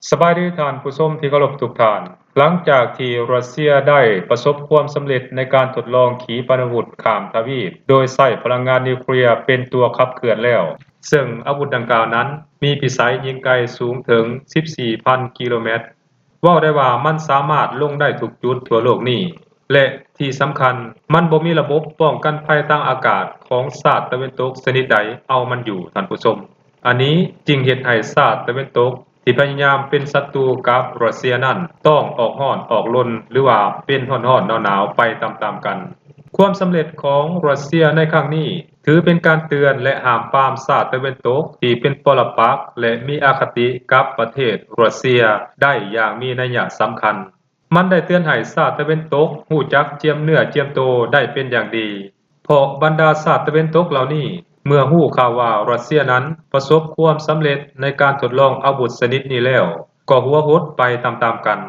ສະບາຍດີທ່ານຜູ້ຊົມທີ່ເຄົາລົບທຸກທ່ານ. ຫຼັງຈາກທີ່ຣັດເຊຍໄດ້ປະສົບຄວາມສຳເລັດໃນການທົດລອງຂີປະນາວຸດຂ້າມທະວີບ ໂດຍໃຊ້ພະລັງງານນິວເຄລຍເປັນຕົວຂັບເຄື່ອນແລ້ວ, ເຊິ່ງອາວຸດດັ່ງກ່າວນັ້ນມີພິໄສຍິງໄກສູງເຖິງສິບສີ່ພັນກິໂລແມັດ. ເວົ້າໄດ້ວ່າມັນສາມາດລົງໄດ້ທຸກຈຸດທົ່ວໂລກນີ້ ແລະ ທີ່ສຳຄັນ, ມັນບໍ່ມີລະບົບປ້ອງກັນໄພທາງອາກາດຂອງຊາດຕາເວັນຕົກຊະນິດໃດເອົາມັນຢູ່, ທ່ານຜູ້ຊົມ. ອັນນີ້ຈຶ່ງເຮັດໃຫ້ຊາດຕາເວັນຕົກທີ່ພະຍາຍາມເປັນສັດຕູກັບຣັດເຊຍນັ້ນ ຕ້ອງອອກຮ້ອນອອກລົນ ຫຼືວ່າເປັນຮ້ອນໆໜາວໆໄປຕາມໆກັນ. ຄວາມສຳເລັດຂອງຣັດເຊຍໃນຄັ້ງນີ້ ຖືເປັນການເຕືອນ ແລະ ຫ້າມປາມຊາດຕາເວັນຕົກທີ່ເປັນປໍລະປັກ ແລະ ມີອະຄະຕິກັບປະເທດຣັດເຊຍໄດ້ຢ່າງມີໄນຍະສຳຄັນ. ມັນໄດ້ເຕືອນໃຫ້ຊາດຕາເວັນຕົກຮູ້ຈັກຈຽມເນື້ອຈຽມໂຕໄດ້ເປັນຢ່າງດີ, ເພາະບັນດາຊາດຕາເວັນຕົກເຫຼົ່ານີ້ ເມື່ອຮູ້ຂ່າວວ່າຣັດເຊຍນັ້ນປະສົບຄວາມສຳເລັດໃນການທົດລອງອາວຸດຊະນິດນີ້ແລ້ວ ກໍຫົວຫົດໄປຕາມໆກັນ.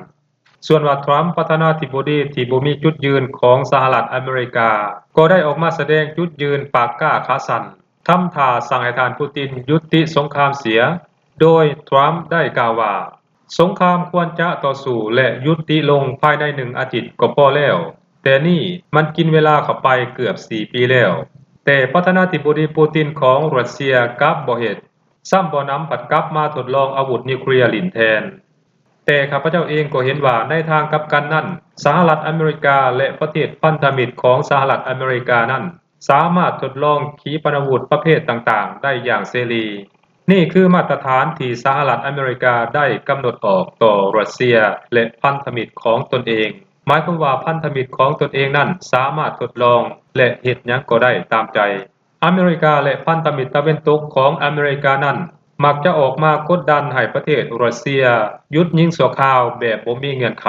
ສ່ວນວ່າ ທຣຳ ປະທານາທິບໍດີທີ່ບໍ່ມີຈຸດຢືນຂອງສະຫະລັດອາເມລິກາ ກໍໄດ້ອອກມາສະແດງຈຸດຢືນປາກກ້າຂາສັ້ນ, ທຳທ່າສັ່ງໃຫ້ທ່ານປູຕິນຢຸດຕິສົງຄາມເສຍ, ໂດຍ ທຣຳ ໄດ້ກ່າວວ່າ ສົງຄາມຄວນຈະຕໍ່ສູ້ ແລະ ຍຸຕິລົງພາຍໃນໜຶ່ງອາທິດກໍພໍແລ້ວ, ແຕ່ນີ້ມັນກິນເວລາເຂົ້າໄປເກືອບສີ່ປີແລ້ວ. ແຕ່ປະທານາທິບໍດີປູຕິນຂອງຣັດເຊຍກັບບໍ່ເຮັດ, ຊ້ຳບໍ່ໜຳພັດກັບມາທົດລອງອາວຸດນິວເຄລຍຫຼິ້ນແທນ. ແຕ່ຂ້າພະເຈົ້າເອງກໍເຫັນວ່າໃນທາງກັບກັນນັ້ນ, ສະຫະລັດອາເມລິກາ ແລະ ປະເທດພັນທະມິດຂອງສະຫະລັດອາເມລິການັ້ນ ສາມາດທົດລອງຂີປະນາວຸດປະເພດຕ່າງໆໄດ້ຢ່າງເສລີ. ນີ້ຄືມາດຕະຖານທີ່ສະຫະລັດອາເມລິກາໄດ້ກຳນົດອອກຕໍ່ຣັດເຊຍ ແລະ ພັນທະມິດຂອງຕົນເອງ, ໝາຍຄວາມວ່າພັນທະມິດຂອງຕົນເອງນັ້ນສາມາດທົດລອງ ແລະ ເຮັດຫຍັງກໍໄດ້ຕາມໃຈ. ອາເມລິກາ ແລະ ພັນທະມິດຕາເວັນຕົກຂອງອາເມລິການັ້ນ ມັກຈະອອກມາກົດດັນໃຫ້ປະເທດຣັດເຊຍຢຸດຍິງຊົ່ວຄາວແບບບໍ່ມີເງື່ອນໄຂ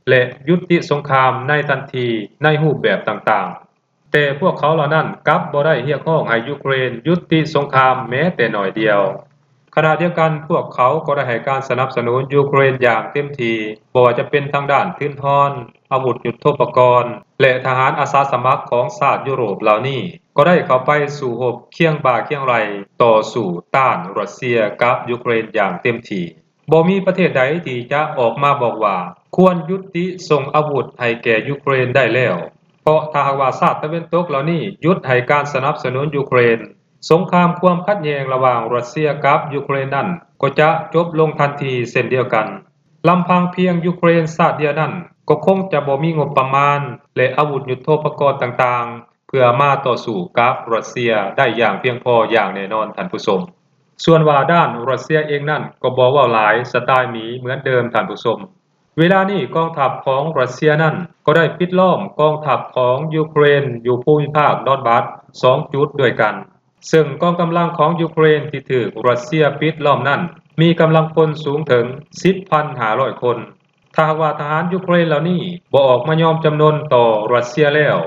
ແລະ ຍຸຕິສົງຄາມໃນທັນທີໃນຮູບແບບຕ່າງໆ. ແຕ່ພວກເຂົາເຫຼົ່ານັ້ນກັບບໍ່ໄດ້ຮຽກຮ້ອງໃຫ້ຢູເຄຣນຢຸດຕິສົງຄາມແມ້ແຕ່ໜ້ອຍດຽວ. ຂະນະດຽວກັນ, ພວກເຂົາກໍໄດ້ໃຫ້ການສະໜັບສະໜູນຢູເຄຣນຢ່າງເຕັມທີ່, ບໍ່ວ່າຈະເປັນທາງດ້ານທຶນຮອນ, ອາວຸດຍຸດໂທປະກອນ ແລະ ທະຫານອາສາສະໝັກຂອງຊາດຢູໂຣບເຫຼົ່ານີ້ ກໍໄດ້ເຂົ້າໄປສູ້ຮົບຄຽງບ່າຄຽງໄຫຼ່ຕໍ່ສູ້ຕ້ານຣັດເຊຍກັບຢູເຄຣນຢ່າງເຕັມທີ່. ບໍ່ມີປະເທດໃດທີ່ຈະອອກມາບອກວ່າຄວນຍຸຕິສົ່ງອາວຸດໃຫ້ແກ່ຢູເຄຣນໄດ້ແລ້ວ, ເພາະຖ້າຫາກວ່າຊາດຕາເວັນຕົກເຫຼົ່ານີ້ຢຸດໃຫ້ການສະໜັບສະໜູນຢູເຄຣນ, ສົງຄາມຄວາມຂັດແຍ່ງລະຫວ່າງຣັດເຊຍກັບຢູເຄຣນນັ້ນກໍຈະຈົບລົງທັນທີເຊັ່ນດຽວກັນ. ລຳພັງພຽງຢູເຄຣນຊາດດຽວນັ້ນກໍຄົງຈະບໍ່ມີງົບປະມານ ແລະ ອາວຸດຍຸດໂທປະກອນຕ່າງໆ ເພື່ອມາຕໍ່ສູ້ກັບຣັດເຊຍໄດ້ຢ່າງພຽງພໍຢ່າງແນ່ນອນ, ທ່ານຜູ້ຊົມ. ສ່ວນວ່າດ້ານຣັດເຊຍເອງນັ້ນກໍບໍ່ເວົ້າຫຼາຍສະໄຕລ໌ໝີເໝືອນເດີມ, ທ່ານຜູ້ຊົມ. ເວລານີ້ກອງທັບຂອງຣັດເຊຍນັ້ນກໍໄດ້ປິດລ້ອມກອງທັບຂອງຢູເຄຣນຢູ່ພູມິພາກດອນບັດສອງຈຸດດ້ວຍກັນ, ເຊິ່ງກອງກຳລັງຂອງຢູເຄຣນທີ່ຖືກຣັດເຊຍປິດລ້ອມນັ້ນ ມີກຳລັງພົນສູງເຖິງສິບພັນຫ້າຮ້ອຍຄົນ. ຖ້າຫາກວ່າທະຫານຢູເຄຣນເຫຼົ່ານີ້ບໍ່ອອກມາຍອມຈຳນົນຕໍ່ຣັດເຊຍແລ້ວ,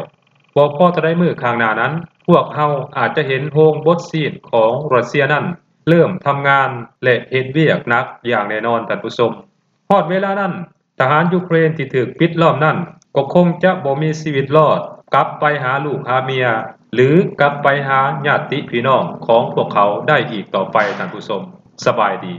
ບໍ່ພໍເທົ່າໃດມື້ຂ້າງໜ້ານັ້ນ, ພວກເຮົາອາດຈະເຫັນໂຮງບົດຊີ້ນຂອງຣັດເຊຍນັ້ນເລີ່ມທຳງານ ແລະ ເຮັດວຽກໜັກຢ່າງແນ່ນອນ, ທ່ານຜູ້ຊົມ. ຮອດເວລານັ້ນ, ທະຫານຢູເຄຣນທີ່ຖືກປິດລ້ອມນັ້ນ ກໍຄົງຈະບໍ່ມີຊີວິດລອດກັບໄປຫາລູກຫາເມຍ ຫຼື ກັບໄປຫາຍາດຕິພີ່ນ້ອງຂອງພວກເຂົາໄດ້ອີກຕໍ່ໄປ, ທ່ານຜູ້ຊົມ. ສະບາຍດີ.